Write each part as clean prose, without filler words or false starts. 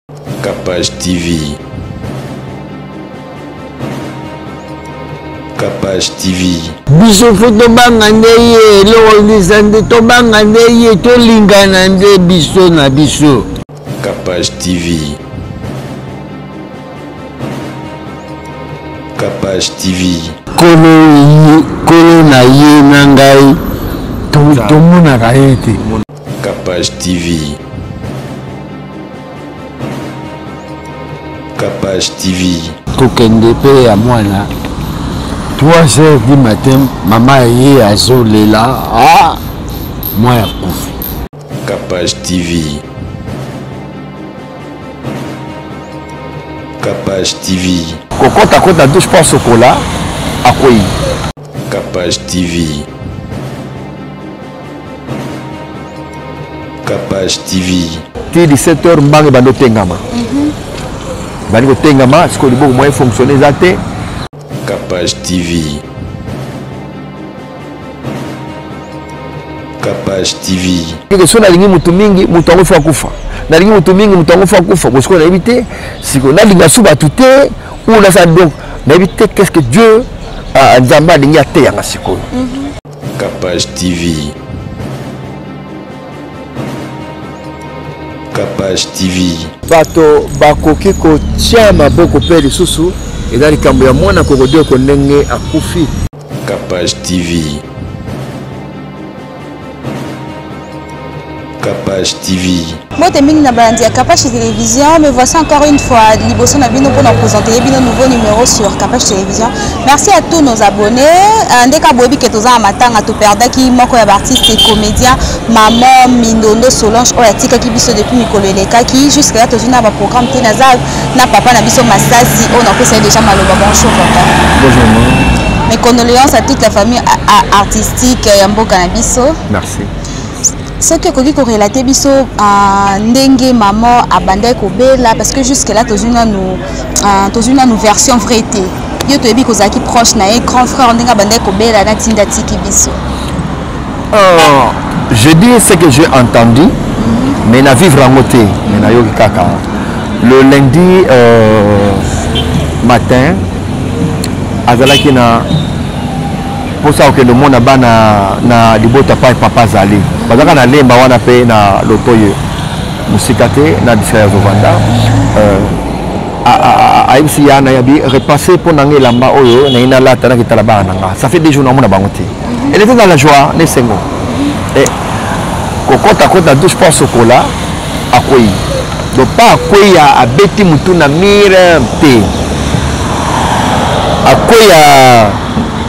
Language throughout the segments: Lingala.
Capage TV. Capage TV. Biso fo tobanga nde ye eloko lisa nde tobanga nde ye tolingana nde biso na biso. Capage TV. Capage TV. Kolo, kolo na ye na ngai tomonaka ye te. Capage TV. Capage TV. Kokende mpe ya mwana 3 heures du matin mama ye azolela ah, mwana akufi. Capage TV. Capage TV. Kokota kota douche mpo asokola akwei. Capage TV. Capage TV. Ti 17 heures mbanga ebandi otengama. Ebandi kotengama sikoyo liboko moyen fonctionner eza te. Capage TV. Capage TV. Keke so nalingi moto mingi moto yango fo akufa nalingi moto mingi moto yango fo akufa bo sikoyo nayebi te sikoyo nalinga su bato te ou nasala donc nayebi te qu'est ce que Dieu ah, Nzambe alingi ateyanga sikoyo. Capage TV. Capage TV. Bato bakoki kotia maboko mpe lisusu eza likambo ya mwana kokodioko ndenge akufi. Capage TV. Capage TV. Mbote mingi na balandi ya Capache Télévision. Me voici encore une fois liboso na bino pour présenter bino nouveau numéro sur Capache Télévision. Merci à tous nos abonnés. Euh, ndeka boyebi ke toza na matanga to perdaki moko ya artiste et comédien maman Mindondo Solange oyo atikaki biso depuis mikolo elekaki jusque là tozwi na ba programme te naza na papa na biso Masasi oyo napesa ye déjà maloba. Bonjour papa. Bonjour maman. Mes condoléances à toute la famille artistique ya mboka na biso. Merci. Soki okoki korelate biso uh, ndenge mama abandaki kobela parce que jusque là tozwi nanu uh, tozwi nanu version vraie te yo toyebi kozalaki proche na ye grand frère ndenge abandaki kobela natinda atiki biso. Oh, je dis ce que j'ai entendu mm -hmm. mais na vivre yango te mais nayoki kaka le lundi euh, matin azalaki na mposa kokende omona bana na libota pai papa azali bazalaka na lemba wana mpe na lotoye mosika te na bisika ya zovanda euh, ayebisi ya na yabi repasse mpo na nga elamba oyo naye nalata naketala bana na nga ça fait deux jours namona bango te elle était dans la joie na esengo kokota kota douche mpo asokola akwei donc pa akweya abeti motu na mire te akweya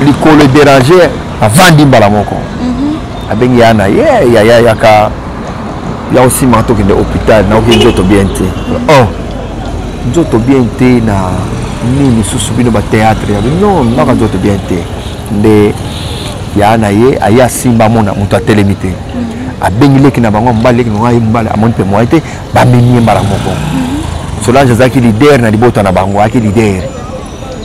likolo ederange avandi mbala moko mhm. abengi ya na ye yaya yaka ya osima tokende hôpital naoki nzoto bien te oh nzoto bien te na nini susu bino batheatre ya non naka nzoto bien te nde ya na ye aye asimba amona moto atelemi te mhm. abengi leki na bango mobali leki na bango aye mobali amoni mpe moye te bamemi ye mbala moko mhm. solange azalaki leader na libota na bango ayaki leader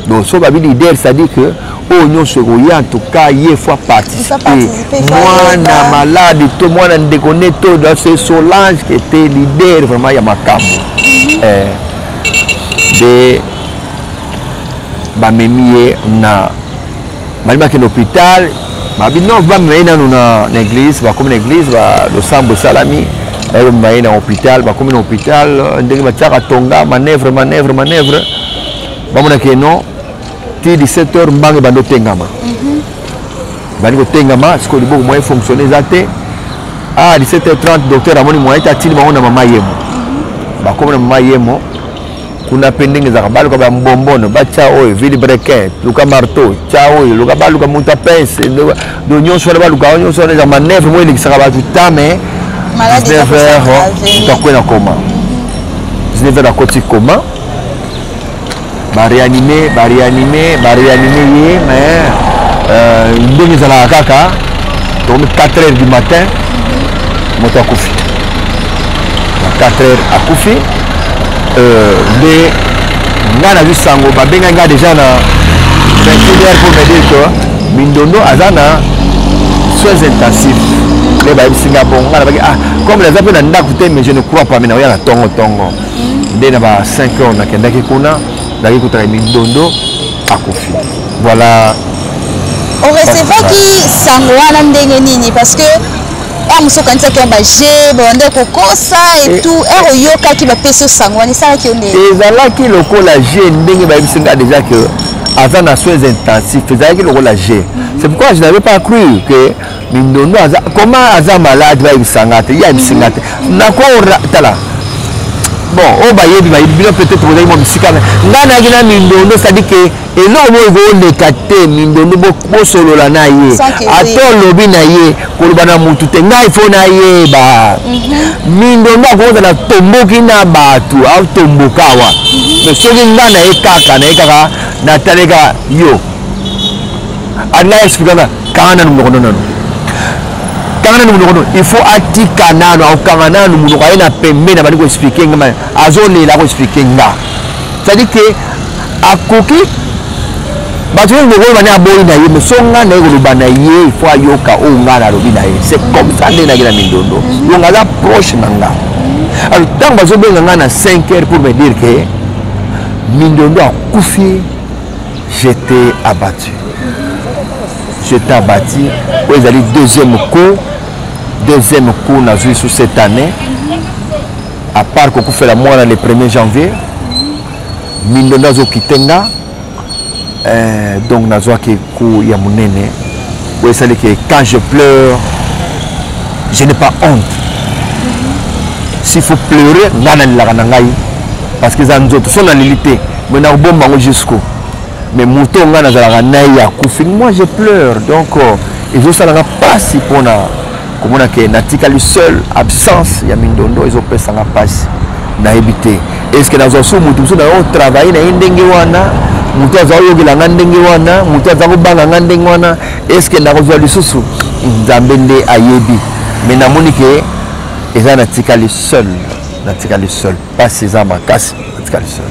donc so babi leader c'est à dire que oyo nyonso ekoya en tout cas ye faut participer mwana malade to mwana ndeko ne to c'est solange qui était leader vraiment ya makambo mhm. eh, de bamemi ye na bali bakende hôpital babi non bamema ye nanu na, na église bakomi na église losambo esalami bayebamema ye na hôpital bakomi na hôpital ndenge batiaka tonga manœuvre manœuvre manœuvre bamonaki ye non ti 17 heures mbanga ebandi otengama mhm. bandi kotengama sikoyo liboko moyen fonctionne eza te ah 17 heures 30 docteur amoni moyen te atindi bango na mama yemo mhm. bakomi na mama yemo kuna mpe ndenge ezalaka baluka bambombono batya oyo vilebrequin luka marteau tya oyo luka baluka moto apince do nyonso wana baluka nyonso wana eza manœuvre moko elekisaka bato ta mais 19 heures moto akwei na koma 19 heures akoti koma baréanime baréanime baréanime ye mais euh, ndenge ezalaka kaka tokomi 4 heures du matin moto akufi na 4 heures akufi euh, nde ngai nazwi sango babengaki ngai déjà na 21 heures pour me dire que mindondo aza na soins intensifs nde bayebisi ngai bongo ngai nabaki ah comme naza mpe na ndako te mais je ne crois pas mais nakoya na ntongo ntongo. Nde na ba 5 heures nakendaki kuna, nayaki kutaka Mindondo akufi. Voilà. Orecevaki sango wana ndenge nini? Parce que heure mosusu okanisaki yango baje babanda kokosa et tout. Heure oyokaki bapesi yo sango wana, esalaki yo ndenge? Ezalaki lokola je, ndenge bayebisi nga déjà que aza na soins intensifs, ezalaki lokola je. C'est pourquoi je n'avais pas cru que Mindondo aza, comment aza malade, bayebisa nga te, ye ayebisi nga te. Nako tala, bon, oyo bayebi bayebi, bino peut-être bozali mwa misika. Ngai nayaki na Mindondo, c'est-à-dire que eloko moko ekoleka te. Mindondo, bosolola na ye, ata olobi na ye, koloba na mutu te. Ngai fo nayeba Mindondo akozala tomboki na bato, atomboka awa. Mais soki ngai na ye kaka, na ye kaka, natali kaka yo, alinga expliquer nga: "Kanga nanu monoko, nanu, kanga nanu monoko." No, il faut atika nanu, akokanga nanu monoko, aye na pembeni, abandi koexpliquer nga, azolela, akoexpliquer nga. C'est-à-dire que akoki bato oyo bokoyeba nde aboyi na ye, mais so nga naye koloba na ye, il faut ayoka oyo nga nalobi na ye. C'est comme ça nde naki na Mindondo. Donc aza proche na nga. Alors ntango bazobenga nga na 5 heures pour me dire que Mindondo akufi, j'étais abattu, j'étais abattu. Oyo ezali deuxième coup, deuxième coup nazwi sous cette année, à part kokufela mwana le 1er janvier. Mindondo azokite nga, donc nazwaki coup ya monene oyo esali ke quand je pleure, je n'ai pas honte. S'il faut pleurer, ngai nalelaka na ngai, parce que eza nzoto. So naleli te, mais nakobomba yango jusqu'au, mais moto ngai nazalaka na ye akufi, moi je pleure. Donc ezosalanga mpasi mpona komona ke natikali seul. Absence ya Mindondo ezopesanga mpasi. Nayebi te, est ce que nazwa so motu mosusu nayo travaille na ye ndenge wana, motu aza koyokela nga ndenge wana, motu aza kobanga nga ndenge wana, est ce que nakozwa lisusu? Nzambe nde ayebi. Mais namoni ke eza natikali seul, natikali seul, mpasi eza makasi, natikali seul.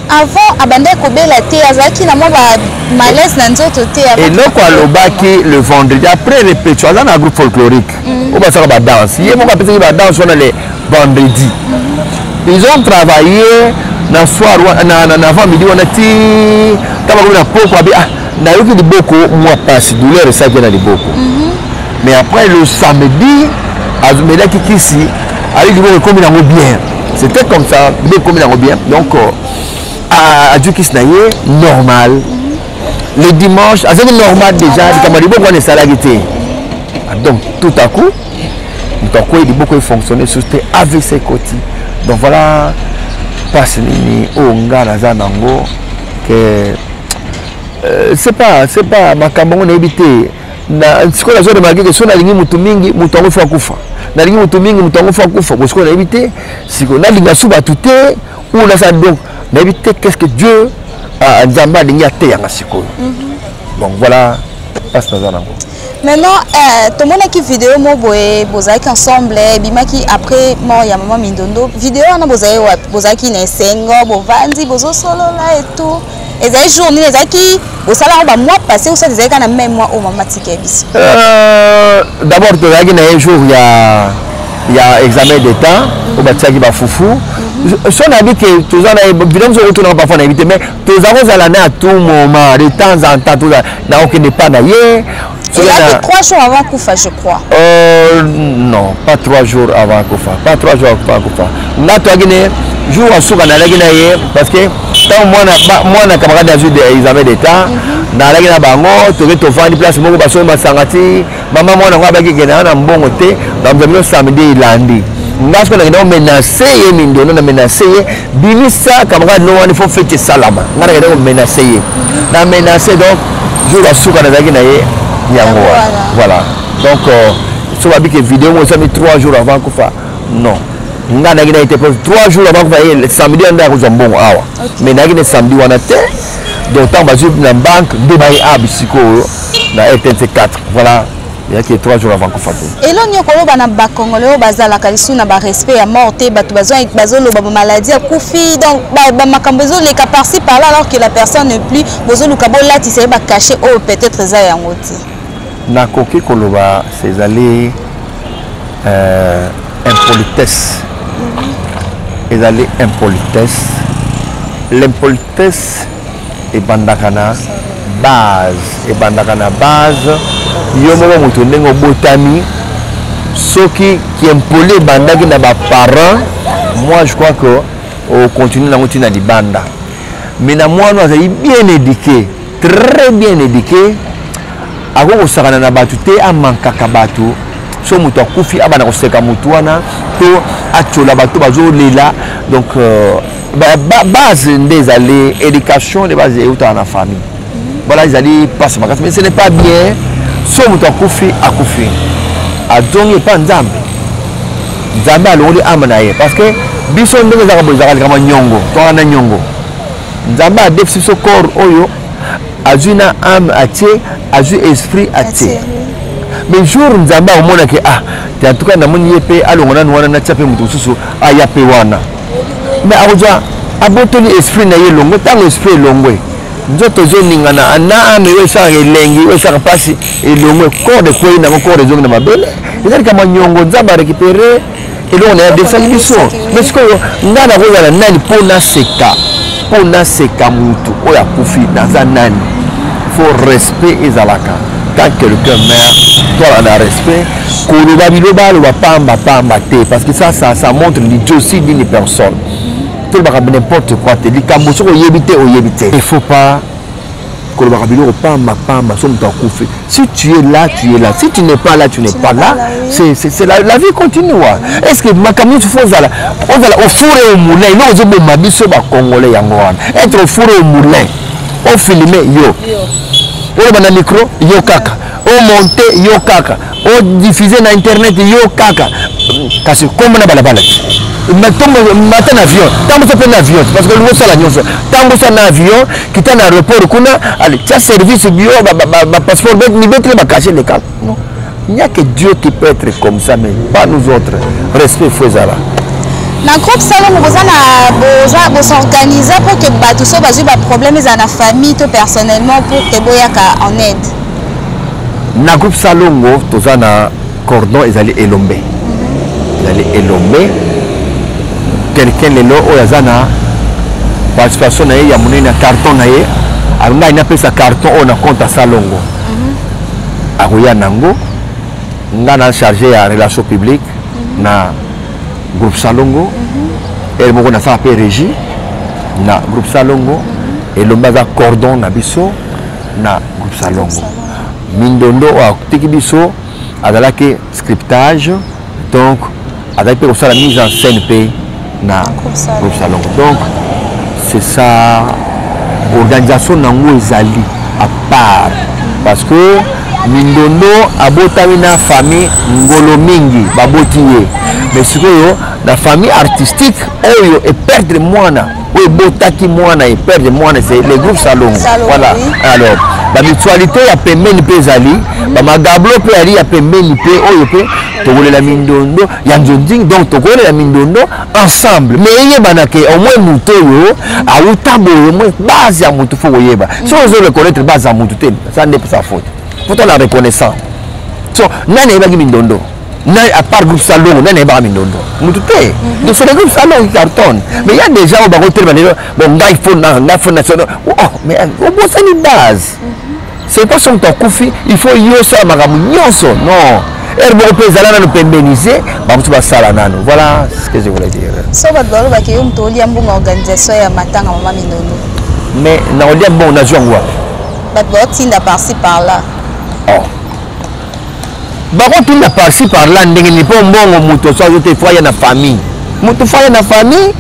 Avant abandaki kobela te, azalaki na mwa bamalaise na nzoto te? Eloko alobaki le vendredi après répétition, aza na groupe folklorique oyo basalaka badanse, ye moko apesaki badanse wana. Le vendredi ils ont travaillé na soir, na avant midi wana ti ntango bakomi na poko, abi: "Ah, nayoki liboko mwa pasi." Douleur esalaki na liboko. Mais après le samedi amelaki kisi, ayi liboko ekomi nango bien. C'était comme ça, liboko ekomi nango bien. Donc azwi kisi na ye normal. Le dimanche azalaki normal déjà, likambo ya liboko wana esalaki te. Donc tout à coup moto akwei, liboko efonctionne susu te, AVC ekoti. Donc voilà mpasi nini oyo nga naza nango ke c'est pas makambo yango nayebi te. Sikoyo nazo remarquer ke so nalingi motu mingi, moto yango fo akufa. Nalingi motu mingi, moto yango fo akufa. Bo sikoyo nayebi te, sikoyo nalinga su bato te ou nasala. Donc nayebi te qu'est ce que Dieu, Nzambe alingi ateyanga sikoyo. Donc voilà mpasi naza nango. Maintenant, tomonaki video mo boye bozalaki ensemble, ebimaki après mort ya mama Mindondo. Video wana bozali wapi? Bozalaki na esengo, bovandi, bozosolola et tout. Ezali jour nini? Ezalaki bosalaka bamois passé ou soit ezalaki kaka na même mois oyo mama tika biso? D'abord tozalaki na ye jour ya examen d'état oyo batiaki bafufu. So nayebi ke toza na ye, video mosusu okotunaka parfois, nayebi te, mais toza kozala na à tout moment, de temps en temps toza nakokende pa na ye. Ezalaki 3 jours avant kufa, je crois. Non, pas 3 jours avant kufa, pas 3 jours avant kufa. Nga toyaki ne jour asuka, nalaki na ye, parce que ntango mwana camarade azwi examen d'état, nalaki na bango, toke tovandi place moko, basomi masanga ti mama mwana yango abaki kende na mbongo te. Bamza bino samedi elandi, nga soki nakende komenacer ye Mindondo, na menace ye: "Bimisa camarade no wana, faut fête esalama." Nga nakende komenacer ye, na menace. Donc jour asuka nazalaki na ye yango wana. Voilà. Donc so babiki video moko esami 3 jours avant kufa, non, nga nayaki na ye te. 3 jours avant kufa, ye samedi wana nde akozwa mbongo awa, mais nayaki ne samedi wana te. Donc ntango bazwi na banque nde baye awa bisikoyo na RTNC 4. Voilà, eyaki 3 jours avant kufa te. Eloni okoloba na bacongolais oyo bazalaka lisusu na barespect ya mort te? Bato bazoloba bamaladie, akufi, donc bamakambo ezoleka par-ci par-là, alors que la personne n'est plus. Bozoluka bolatisa ye bacachet oyo peut-être eza yango te. Nakoki koloba ezali impolitesse. Ezali impolitesse. L'impolitesse ebandaka na base, ebandaka na base. Yo moko moto ndenge obotami, soki kiimpoli ebandaki na ba parents, moi je crois que ocontinue nango ntina libanda. Mais na mwana azali bien éduqué, très bien éduqué, akoki kosakana na bato te, amankaka bato. So moto akufi, abanda koseka moto wana to atiola bato bazolela. Donc base nde ezali éducation de base eutaka na famille. Voilà, ezali mpasi makasi, mais ce n'est pas bien. So moto akufi, akufi, azongi epa Nzambe, Nzambe alongoli âme na ye. Parce que biso ndenge ezalaka boye, ezalaka likambo nyongo, toka na nyongo. Nzambe adefisi biso corps oyo, azwi na âme atie, azwi esprit atie. Mais jour Nzambe akomonaki, ah te, en tout cas namoni ye mpe alongo nanu wana, natia mpe moto mosusu aya mpe wana. Mais akozwa, abotoli esprit na ye elongwe. Ntango esprit elongwe, nzoto ezoningana na âme oyo esalaka elengi, oyo esalaka mpasi elongwe, corps ekwei nango, corps ezongi na mabele. Eza likambo ya nyongo. Nzambe arécupéré eloko na ye, adefisaki biso. Mais sikoyo ngai nakozala nani mpo naseka, mpo naseka mutu oyo akufi? Naza nani? Faut respect ezalaka. Quand quelqu'un meurt, toala na respect, koloba biloba aloba pamba pamba te, parce que ça montre l'idiotie d'une personne. Tolobaka n'importe quoi te. Likambo soki oyebi te, oyebi te. Il faut pas kolobaka biloko pamba pamba. So moto akufi, si tu es là, tu es là, si tu n'es pas là, tu n'es pas là. C'est la vie continue. Est ce que makambo nyonso faut ozala, ozala au four et au moulin? Eloko ozoboma biso bacongolais yango wana, être au four et au moulin. Ofilme yo, oloba na micro yo kaka, omonte yo kaka, odiffuse na internet yo kaka, kasi kombo na balabala te. Mata na avion, tambusa mpe na avion, parce que olingi osala nyonso. Tambusa na avion, kita na aéroport kuna, ale tia service bio, bapasseport mibetele, bacachet leka. Non, il n'y a que Dieu qui peut être comme ça, mais pas nous autres. Respect faut ezala. Na groupe Salongo, boza na boza bos'organiser pour que bato so bazwi baproblème, ezala na famille to personnellement, pour que boyaka en aide? Na groupe Salongo toza na cordon, ezali Elombe, ezali Elombe. Quelqu'un lelo oyo aza na participation na ye ya monene na carton na ye, ngai napesa carton oyo na compte ya Salongo, akoya nango. Ngai na chargé ya relation publique na groupe Salongo, ere moko nasala mpe régie na groupe Salongo. Elombe aza cordon na biso na groupe Salongo. Mindondo oyo atiki biso azalaki scriptage, donc azalaki mpe kosala mise en scène mpe na groupe Salongo. Donc c'est ça, organisation nango ezali à part, parce que Mindondo abotami na famille ngolo mingi, baboti ye. Mais sikoyo na famille artistique oyo eperdre mwana, oyo ebotaki mwana, eperdre mwana, c'est le groupe Salongo. Voilà. Alors bamutualité ya pembeni mpe ezali, bamagablo mpe ali ya pembeni mpe oyo mpe tokolela Mindondo ya nzonzing. Donc tokolela Mindondo ensemble, mais eyebana ke au moins moto oyo awuta boye, au moins base ya motu faut koyeba. Soki ozo reconnaître base ya motu te, ça nde sa faute. Faut la reconnaissant. So nani ayebaki Mindondo? Nani à part groupe Salongo? Nani ayebaka Mindondo? Motu te. Donc c'est le groupe Salongo qui cartonne, mais il y a des gens oyo bakotelema lelo: bon, ngai faut na ngai faut national. Oh, mais obosani base. C'est pas soki moto akufi, il faut yo osala makambo nyonso. Non, ere moko mpe ezala nano pembeni se bamosusu basala nano. Voilà ce que je voulais dire. So bato balobaki yo moto olia mbongo organisation ya matanga mama Mindondo. Mais nakolia mbongo, nazwi yango wapi? Bato baotinda par-ci par-là. Oh, bakotinda par-ci par-là ndenge nini? Mpo mbongo moto so azwi te, faut aya na famille. Moto faut aya na famille,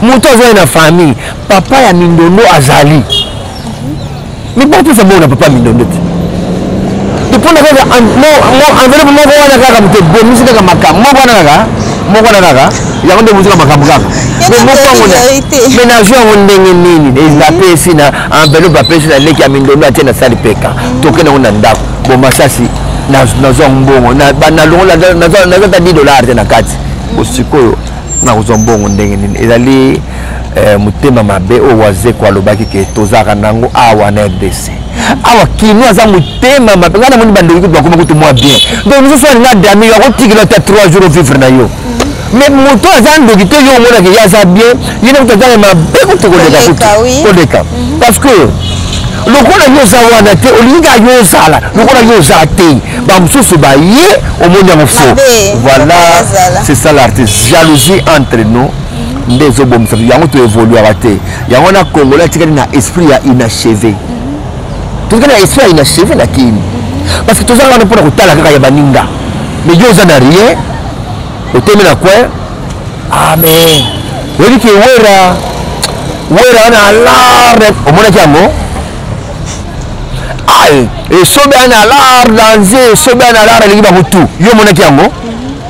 moto azoya na famille. Papa ya Mindondo azali, mais bakopesa mbongo na papa Mindondo te. Mpona kaka enveloppe moko wana kaka, moto ebomisi kaka makambo moko wana, kaka moko wana, kaka yango nde ebomisi kaka makambo kaka. Mais moko yango, mais nazwi yango ndenge nini? Apesi na enveloppe, apesi na leki ya Mindondo, atie na sali peka, tokende yango na ndako. Bon, masasi nazwa mbongo, nalongo naza ata 10 $ te na kati. Sikoyo nakozwa mbongo ndenge nini? Ezali motema mabe oyo Wazeko alobaki ke tozalaka nango awa na RDC. Awa kino aza motema mabe. Ngai namoni bandeko kutu bakoma kutu mwa bien. Donc mosusu alinga dami, akotikela ata 3 jours ovivre na yo. Mais moto aza ndoki te, yo omonaka ye aza bien, ye na moto aza na mabe kutu koleka kutu koleka. Parce que lokola yo oza wana te, olingi kaka yo ozala lokola yo oza te, bamosusu baye omoni yango faux. Voilà, c'est ça l'artiste, jalousie entre nous nde ezobomisa yango. Toévoluaka te. Yango wana Congolais atikali na esprit ya inachevé. Tozali na esprit ya inachevé na kini, parce que toza wana mpona kotala kaka ya baninga. Mais yo oza na rien, otemi na coin. Ah, mais oyebi ke Wera, Wera wana alarme, omonaki yango, esobe wana alar danger, esobe wana alar elingi bango tu. Yo omonaki yango,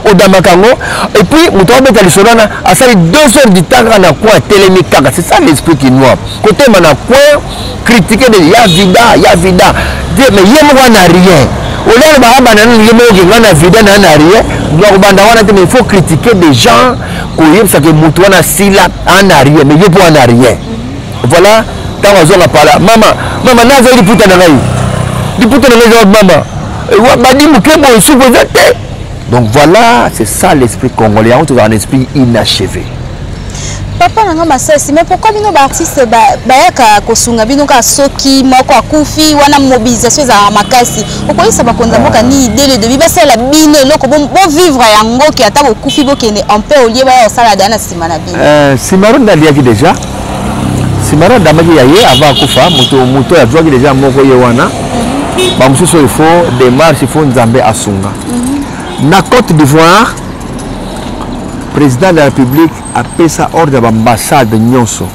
odamaka yango. Et puis moto abeta lisolo wana asali 2 heures du temps kaka na coin, atelemi kaka. C'est ça l'esprit kinois, kotema na coin, critiquer de ya vida, ya vida. Mais ye moko ana rien. Olia baabanda nanu ye moko, kenga na vida na na rien, bakobanda wana te. Mais il faut critiquer des gens, koyebisaka moto wana asila ana rien, mais ye mpo ana rien. Voilà, ntango azonga pala, mama, mama, nazali liputa na ngai, liputa na ngai eza, mama, badi moke boye, supu eza te. Donc voilà, c'est ça l'esprit congolais. Yango tozala na esprit inachevé. Papa na nga Masasi, mais pourquoi bino baartiste bayaka kosunga bino kaka soki moko akufi? Wana mobilisation ezalaka makasi. Okoyisa bakonzi ya mboka nini dès le début basalela bino eloko bovivre yango, ke ata bokufi bokende en paix, au lieu baya kosala da na nsima na bino? Simaro nde aliaki déjà. Simaro adamaki ya ye avant akufa. Moto moto oyo azwaki déjà moko ye wana. Bamosusu oyo, il faut démarche, il faut Nzambe asunga. Na Côte d'Ivoire, président de la République apesa ordre ya baambassade nyonso,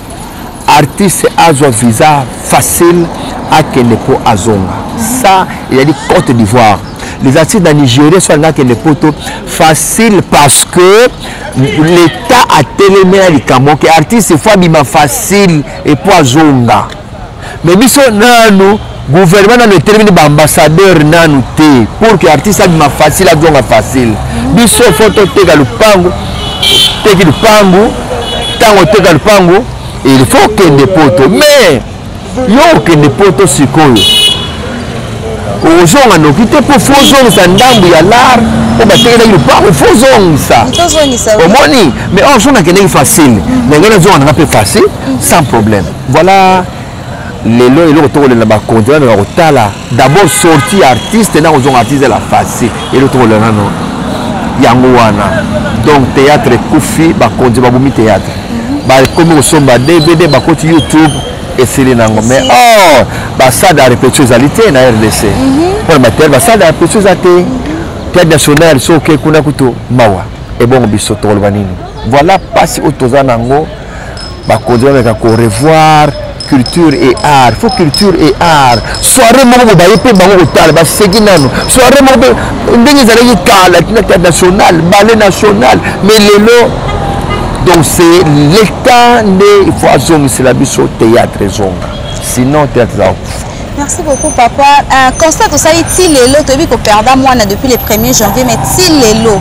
artiste azwa visa facile, akende mpo azonga. Ça ezali Côte d'Ivoire. Les artistes na Nigeria so alingi akende poto, facile, parce que l'État atelemela likambo ke artiste faut abima facile epo azonga. Mais biso nanu gouvernement nanu etelemi ni baambassadeur nanu te pour que artiste abima facile, azonga facile. Biso faut toteka lupangu, teki lupangu. Ntango oteka lupangu, il faut okende poto. Mais yo okende poto sikoyo, ozonga noki te, mpo faut ozongisa ndambu ya lar mpo batekelaki lupangu, faut ozongisa. Omoni? Mais or so nakendeki facile, mais ngai nazonga nanga mpe facile, sans problème. Voilà, lelo eloko tokolela, bakonzi bameka kotala d'abord sortie ya artiste na kozonga artiste la facile. Eloko tokolela nano yango wana. Donc théâtre ekufi, bakonzi babomi théâtre, bakomi kosomba DVD, bakoti YouTube, esili nango. Mais or basalle ya répétition ezali te na RDC mpona bathéâtre. Basalle ya répétition eza te. Théâtre national, so oke kuna kutu mawa. Ebongo biso tokoloba nini? Voilà mpasi oyo toza nango. Bakonzi bameka korevoir culture et art. Faut culture et art, soirée moko bo baye mpe bango kotala, baseki nano. Soirée moko mpe ndenge ezalaki kala, tina théâtre national, ballet national. Mais lelo, donc c'est l'État nde il faut azongisela biso théâtre ezonga, sinon théâtre eza kokufa. Merci beaucoup, papa. Constat tosali ti lelo, toyebi koperdre mwana depuis le 1er janvier, mais ti lelo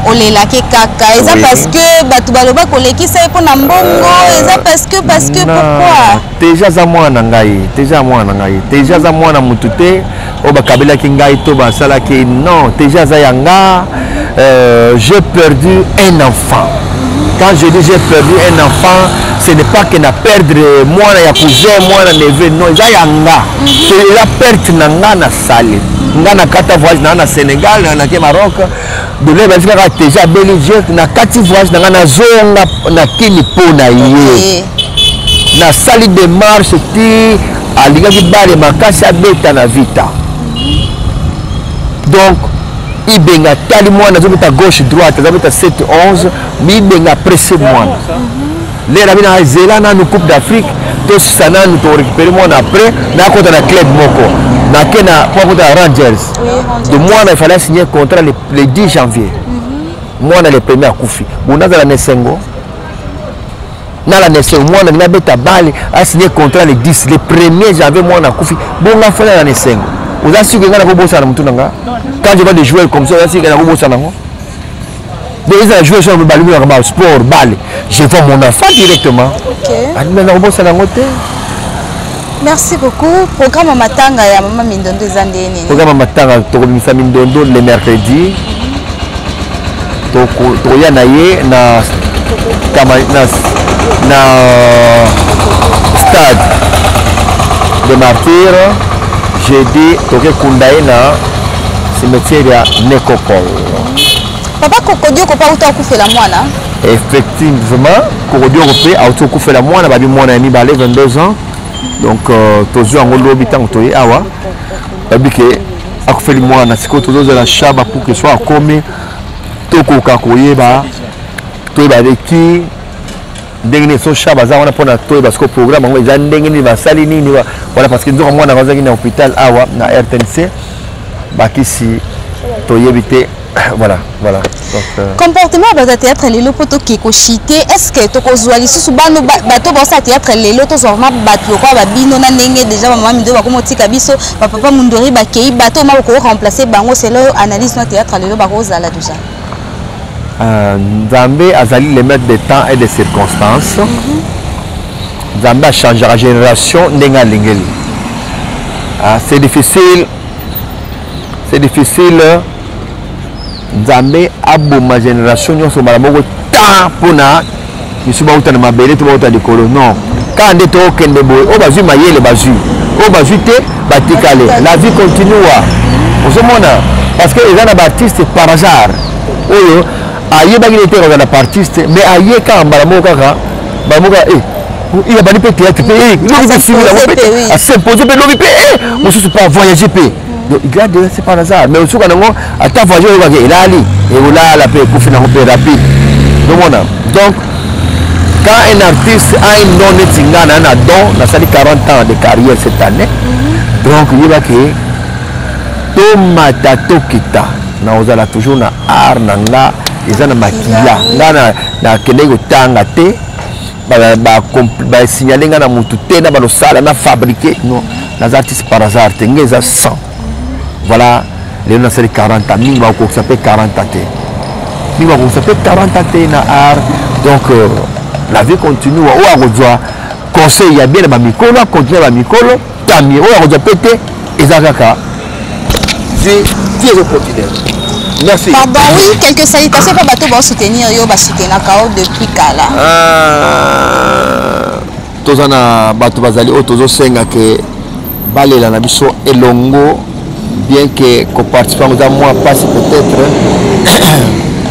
olelaki kaka. Eza parce que bato baloba kolekisa ye mpo na mbongo? Eza parce que pourquoi? Déjà aza mwana na ngai, déjà mwana na ngai, déjà aza mwana motu te oyo bakabelaki ngai to basalaki. Non, déjà aza ya nga. J'ai perdu un enfant. Quand je dis j'ai perdu un enfant, ce n'est pas que na perdre mwana ya cousin, mwana neveu. Non, eza ya nga, eza perte na nga. Nasali nga na kata voyage na nga na Sénégal, nake Maroc, dole bazwi kaka déjà abeli. Na kati voyage na nga, nazonga na kini mpo na ye. Nasali démarche ti alingaki bale makasi abeta na Vita. Donc Ibenga tali mwana azobeta gauche droite, azobeta 7 11. Mibenga presse mwana lera bino, azela nanu Coupe d'Afrique, tosisa nanu, torécupérer mwana après. Nakota na club moko, nake na po akota na Rangers. De mwana, il fallait signer contrat le 10 janvier. Mwana le premier akufi. Bo nazala na esengo, nala na esengo. Mwana alingi abeta bale, asigné contrat le 10, le 1er janvier mwana akufi. Bonga fana na esengo. Oza siki ngai nakobosana na motu na nga. Quand je vois des joueurs comme ça, oza siki nakobosana yango. Donc ezala joueur so balingaka ba sport bale, je vois mon enfant directement, nakobosana yango te. Merci beaucoup. Programme ya matanga ya mama Mindondo eza nde nini? Programme ya matanga, tokobimisa Mindondo le mercredi. Tokoya na ye na na stade de martyr jeudi, tokekunda ye na cimetière ya Nekopol. Papa Kokodioko mpe auta okufela mwana. Effectivement, Kokodioko mpe auti okufela mwana, babi mwana ya mibale, 22 ans. Donc tozwi yango lobi ntango toye awa, babi ke akufeli mwana. Sikoyo tozozela Shaba pour que soit akomi, tokoka koyeba, toyeba leki ndenge nini. So Shaba aza wana mpona toyeba sikoyo programme yango eza ndenge nini, basali nini wana, parce que nzoka mwana yango azalaki na hôpital awa na RTNC, bakisi toyebi te. Voilà. Donc, comportement ya bato ya théâtre lelo, mpo toke koshite, est ce que tokozwa lisusu bano bato baosala théâtre lelo? Tozwa vraiment bato lokola babino na ndenge déjà bamama Mindo bakoma otika biso, bapapa Mundori bakei, bato oma boko remplacer bango selon analyse na théâtre lelo bakozala déjà? Nzambe azali le maître de temps et de circonstances. Nzambe achangeaka génération ndenge alingeli. Ah, c'est difficile, c'est difficile. Nzambe aboma génération nyonso mbala moko ta mpona misu bauta na mabele to bauta likolo. Non, kaka nde tokende boye, oyo bazwi mayele bazwi, oyo bazwi te batikale. La vie continue. Ozomona, parce que eza na baartiste par hasard oyo ayebaki nde te kozala na artiste, mais aye kaka mbala moko, kaka mbala moko eh, abandi mpe théâtre mpe lobi mpe simi yango mpe as'impose mpe lobi mpe mosusu mpe avoyage mpe. Donc il y a des, c'est par hasard, mais osuka nango ata voyage oyo kaka elali, ekolala mpe ekufi nango mpe rapide. Omona, donc quand un artiste a un don neti nga na don, nasali 40 ans de carrière cette année, donc yebaki tomata tokita, nakozala toujours na art na nga, eza na makila. Nga nakendeki kotanga te, basignale nga na motu te na balosala na fabriqué. Non, naza artiste par hasard te, nga eza 100. Voilà, lelo nasali 40 ans, mingi bakokokisa mpe 40 ans te, mingi bakokisa mpe 40 ans te na art. Donc la vie continue. Oyo akozwa conseil ya bien na bamikolo, akontinue bamikolo tamie. Oyo akozwa mpe te, eza kaka vie, vie ezocontinue. Merci. Pardon, oui, quelques salutations mpo bato baosoutenir yo, basoutenaka yo depuis kala. Toza na bato bazali oyo tozosenga ke balela na biso elongo, bien que koparticipe yango eza mwa mpasi peut-être.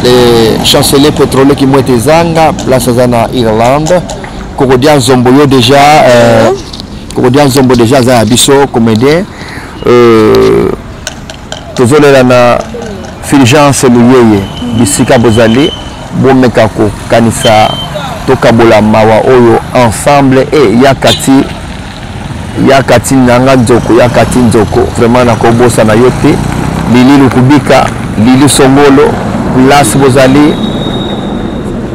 Le chancelier pétrolier Kimwete Ezanga, place aza na Irlande. Kokodia Nzombo yo déjà, Kokodia Nzombo déjà aza ya biso comédien. Tozolela na Fulgence Luyeye, bisika bozali, bomeka kokanisa, tokabola mawa oyo ensemble. E yakati yakati nanga nzoko, yakati nzoko, vraiment nakobosana yo te. Lili Lukubika, Lili Songolo, place bozali,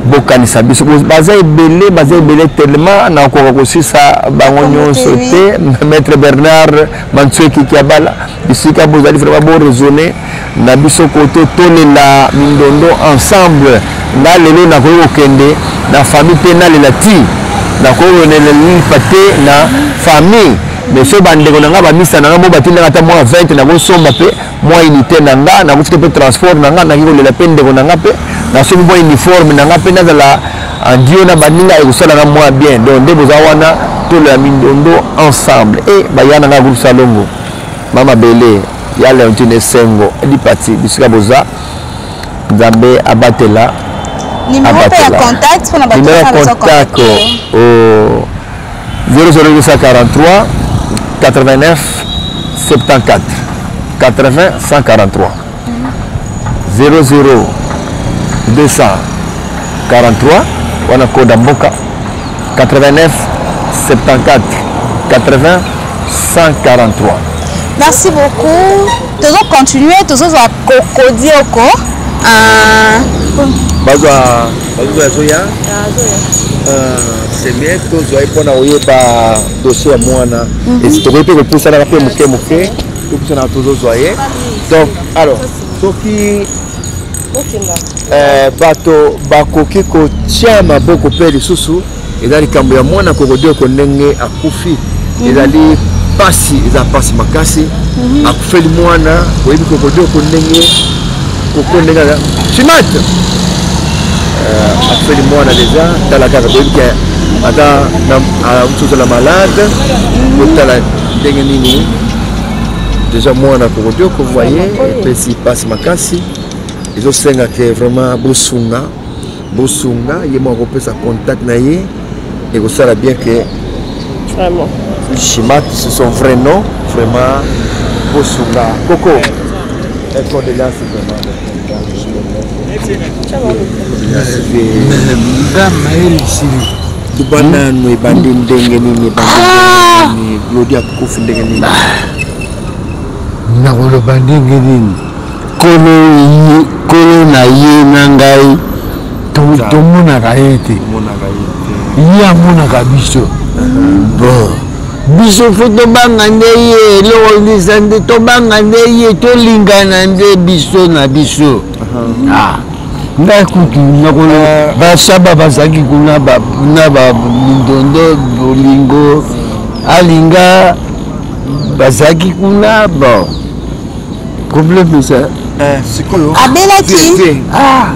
bokanisa biso. Baza ebele, baza ebele tellement nakoka kosisa bango nyonso te. Maître Bernard Mansueki Kiabala, bisika bozali, vraiment boraisonne na biso koto, tolela mindondo ensemble. Nga lelo nakoki kokende na famille mpe nalela ti nakoki kolela lipa te na famille, mais so bandeko na nga, bamisa na nga mo batindaka ata mwa 20, nakosomba mpe mwa unité na nga, nakofuta mpe transport na nga, naki kolela mpe ndeko na nga, mpe nasombi mwa uniforme na nga mpe nazala andio na baninga, ekosalanga mwa bien. Donc nde boza wana, tolela mindondo ensemble. E baya na nga groupe Salongo, mama Bele ya Leontine, Esengo Lipati, bisika boza, Nzambe abatela. Numéro mpe ya contact mpona bato. Numéro ya contact au 00243 89 74 80 143, 00 243 wana koda mboka, 89 74 80 143. Merci beaucoup. Tozo continuer, tozozwa Kokodioko. Bazwa, bazozwa, azoya, c'est bien. Tozwa ye mpona koyeba dossier ya mwana. Tokoki mpe kopusanaka mpe moke moke, topusanaka, tozozwa ye. Donc alors soki bato bakoki kotia maboko mpe lisusu, eza likambo ya mwana Kokodioko ndenge akufi, ezali pasi, eza pasi makasi. Akufeli mwana, oyebi Kokodioko ndenge, koko ndenge aza chimate. Euh, akufeli mwana deja tala kaka toyebi ke aza mosusu na malade kotala ndenge nini deja mwana kokodioko voye epesi mpasi makasi ezosenga ke vraiment bosunga bosunga ye moko akopesa contact na ye ekosala bien ke Vraiment. Chimat, c'est son vrai nom vraiment bosunga koko condoléances vraiment. Nga mayele esili. Duba nanu ebandi ndenge nini, ebandi ndenge nini, Glodi akufi ndenge nini? Nakoloba ndenge nini? Kolo ye, kolo na ye na ngai tomonaka ye te, ye amonaka biso. Bon, biso fo tobanga nde ye, eloko nisa nde tobanga nde ye, tolingana nde biso na biso. Ah, ngai kutu nakolo basaba bazalaki kuna na bamindondo bolingo alinga bazalaki kuna. Bon, problème eza sikoyo abelaki. Ah,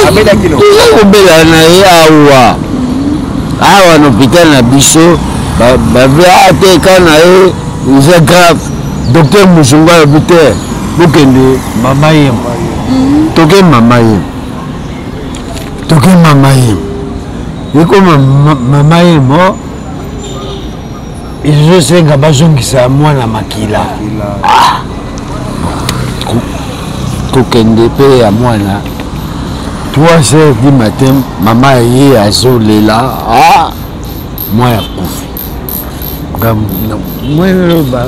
Abelaki no? Toza kobela na ye awa awa na hôpital na biso. Babe ate ka na ye eza grave. Docteur Musungu alobi te, bokende mama yemo. Toke mama yemo, toke mama yemo, ekoma mama yemo ezosenga bazongisa mwana makila. Ah! Kokende mpe ya mwana 3 heures du matin, mama ye azolela, ah! Mwana akufi. Mwana loba.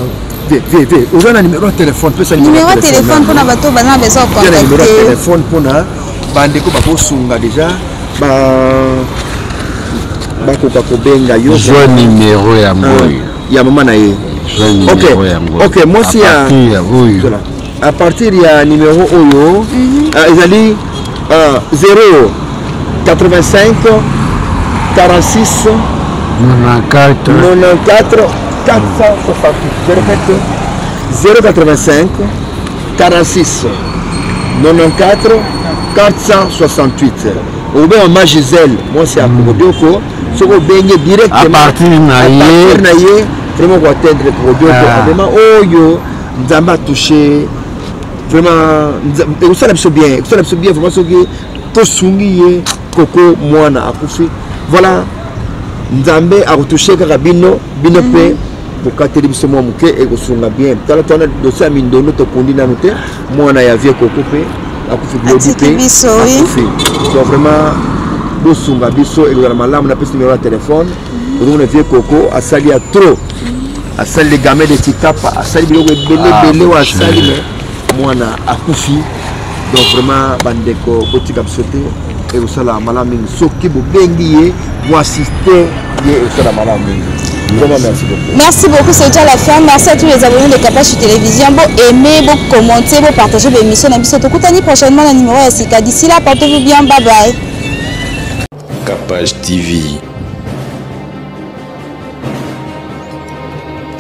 Oza na numéro ya telefone? Pesa. Numéro ya telefone mpona bato baza na besoin. Eza na numéro ya contacte. Telefone mpona bandeko bakosunga deja bakoka kobenga yo. Zwa numéro yango oyo. Ya mama na ye. Zwa numéro yango. Ok, mwasi ya À partir ya oyo. Voilà. À partir ya numéro oyo, ezali 0 85 46 94 94 468. Je répète, 085 46 94 468. Obenga mama Gisèle, mwasi ya Kokodioko. Soki obenge directement À partir na à ye. partir na ye, vraiment koatteindre Kokodioko. Ah. Vraiment oyo Nzambe atouche vraiment, ekosala biso bien, ekosala biso bien vraiment soki tosungi ye. Koko mwana akufi, voilà, Nzambe akotouche kaka bino, bino mpe bokateli biso mwa moke, ekosunga bien. Tala twana dossier ya mindondo, tokundi nanu te. Mwana ya vieux koko mpe akufi, Glodi Atiki mpe biso, oui. akufi. So vraiment bosunga biso, ekozala malamu. Napesi numéro ya telefone. Ozomona vieux koko asali ya trop, asali le gamin de Tshikapa, asali biloko ebele ebele oyo asali, mais mwana akufi. Donc vraiment bandeko, botika biso te, ekosala malamu mingi soki bobengi ye, boassiste ye, ekosala malamu mingi vraiment. Merci beaucoup. Merci beaucoup, c'est déjà la fin. Merci à tous les abonnés de Kapache Télévision. Bon, aimer, bon, commenter, bon, partager l'émission. Tokutani prochainement na numéro ya sika. D'ici là, portez-vous bien. Bye bye. Capage TV.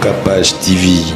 Capage TV.